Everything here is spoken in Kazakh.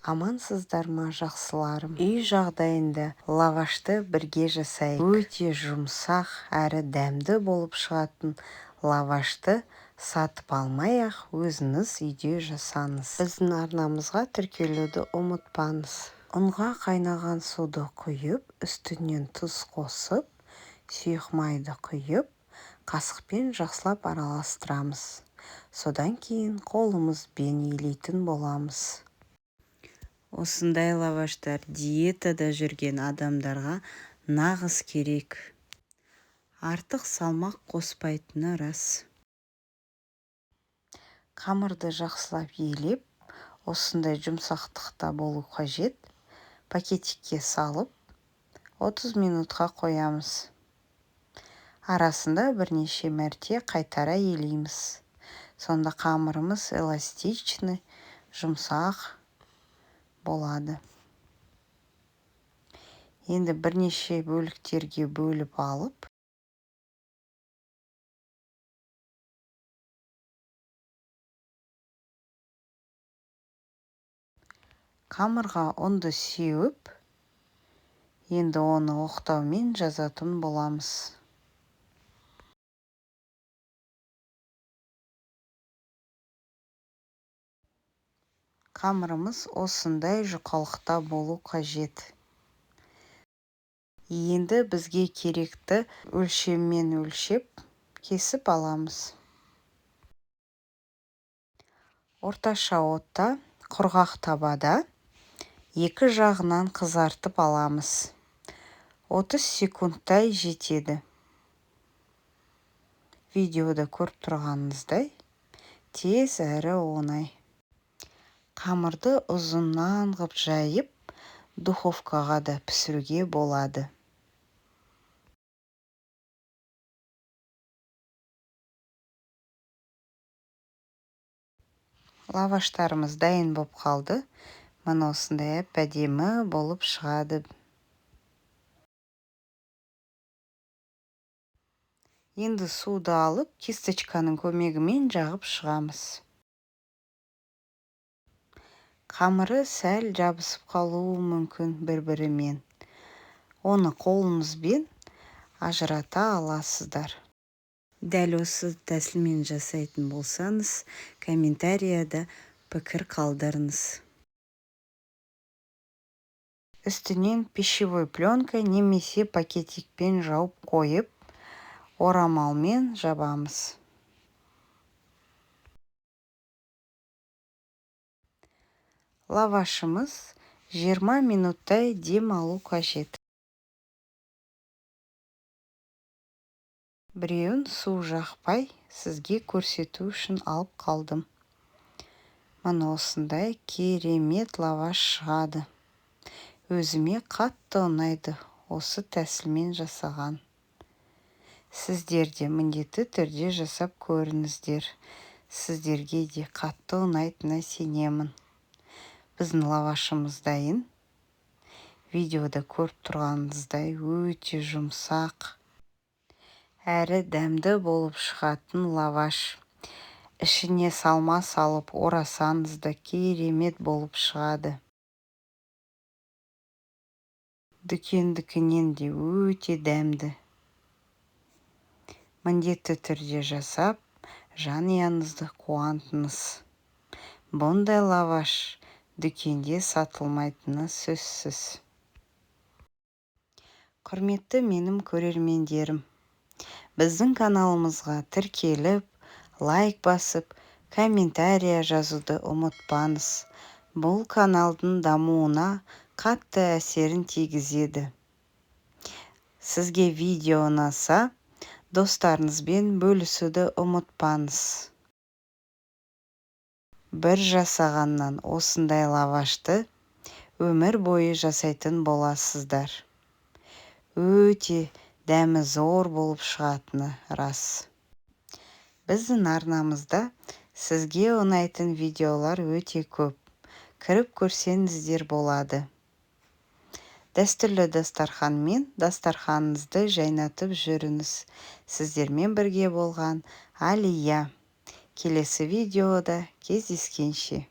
Амансыздар ма, жақсыларым? Үй жағдайында лавашты бірге жасайық. Өте жұмсақ әрі дәмді болып шығатын лавашты сатып алмай-ақ өзіңіз үйде жасаңыз. Біздің арнамызға тіркелуді ұмытпаңыз. Ұнға қайнаған суды құйып, үстінен тұз қосып, сұйық майды құйып, қасықпен жақсылап араластырамыз. Содан кейін қолымызбен илейтін боламыз. Осындай лаваштар диетада жүрген адамдарға нағыз керек. Артық салмақ қоспайтыны рас. Қамырды жақсылап елеп, осындай жұмсақтықта болу қажет. Пакетикке салып, 30 минутқа қоямыз. Арасында бірнеше мәрте қайтара елейміз. Сонда қамырымыз эластичный, жұмсақ болады. Енді бірнеше бөліктерге бөліп алып, қамырға ұнды сеуіп, енді оны оқтаумен жазатын боламыз. Қамырымыз осындай жұқалықта болу қажет. Енді бізге керекті өлшеммен өлшеп, кесіп аламыз. Орташа отта құрғақ табада екі жағынан қызартып аламыз. 30 секундтай жетеді. Видеода көріп тұрғаныңыздай тез әрі оңай. Қамырды ұзыннан ғып жайып, духовкаға да пісіруге болады. Лаваштарымыз дайын боп қалды. Міне осындай әп-әдемі болып шығады. Енді суды алып, кисточканың көмегімен жағып шығамыз. Қамыры сәл жабысып қалуы мүмкін бір-бірімен. Оны қолыңызбен ажырата аласыздар. Дәл осы тәсілмен жасайтын болсаңыз, комментарияда пікір қалдырыңыз. Үстінен пищевой пленка немесе пакетикпен жауып қойып, орамалмен жабамыз. Лавашымыз 20 минуттай дем алу қажет. Біреуін су жақпай сізге көрсету үшін алып қалдым. Міне осындай керемет лаваш шығады. Өзіме қатты ұнайды осы тәсілмен жасаған. Сіздер де міндетті түрде жасап көріңіздер. Сіздерге де қатты ұнайтынына сенемін. Біздің лавашымыз дайын. Видеода көріп тұрғаныңыздай өте жұмсақ, әрі дәмді болып шығатын лаваш. Ішіне салма салып орасаңыз да керемет болып шығады. Дүкендікінен де өте дәмді. Міндетті түрде жасап, жанұяңызды қуантыңыз. Бұндай лаваш дүкенде сатылмайтыны сөзсіз. Құрметті менің көрермендерім, біздің каналымызға тіркеліп, лайк басып, комментария жазуды ұмытпаңыз. Бұл каналдың дамуына қатты әсерін тигізеді. Сізге видео ұнаса, достарыңызбен бөлісуді ұмытпаңыз. Бір жасағаннан осындай лавашты өмір бойы жасайтын боласыздар. Өте дәмі зор болып шығатыны рас. Біздің арнамызда сізге ұнайтын видеолар өте көп. Кіріп көрсеңіздер болады. Дәстүрлі дастарханмен дастарханыңызды жайнатып жүріңіз. Сіздермен бірге болған Алия. Келесі видеода кездескенше.